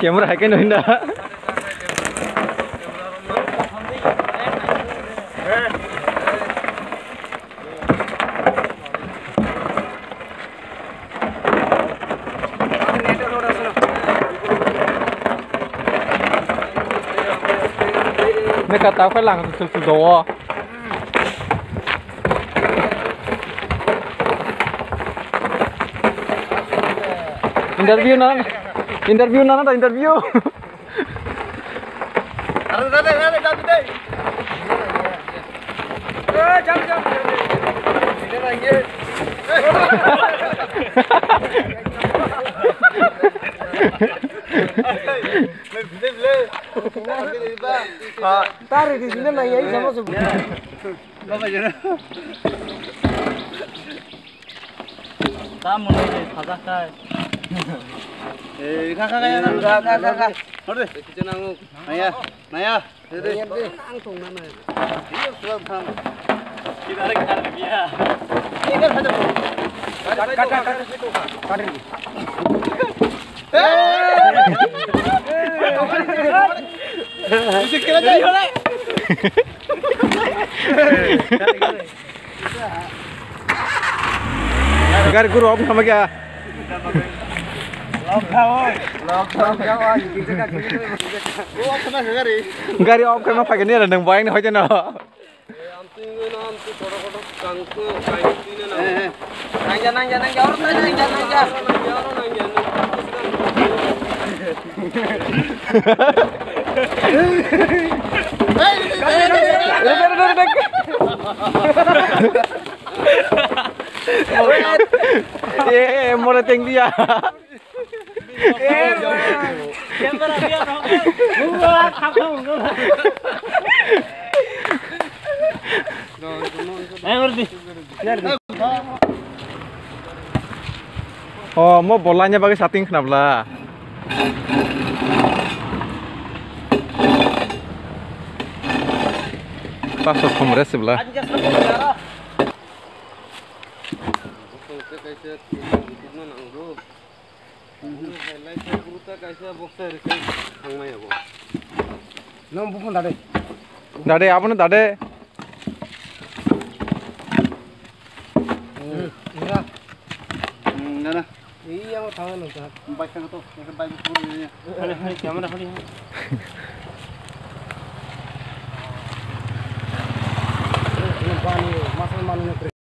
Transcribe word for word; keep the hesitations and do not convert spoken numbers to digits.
Camera hai khe nui na. Meka tau khe lang su su do. Interview na, interview na, na interview. Tari di sini nang ya, sama sebut. Tamo nai nai sajak khai. Eh, kha, kha, kha, kha, kha, kha, kha. Horde. Naya, naya. Herde. Ang tong na nai. Iya, sudah tham. Kita ada kita ada dia. Ini kan ada. Kat, kat, kat, kat. Eh. Itu kira tadi. Gari guru off sama kya? Gari off kama pakai ni ada nang bayang ni hoja na. Nangja, nangja, nangja, oro nangja, nangja. Eh, eh, more teng dia. Oh, mo bolanya bagwi sating khna bla. Paso khumre sibla. Nang buphang dade. Dade, abono dade. Hmm, ira. Hmm, nana. Iya, mau tahu nang, Kak. Baik kan tu, ya kan baik tu ya. Ada, ada, kamera ada. Ini bani, masa malu ni.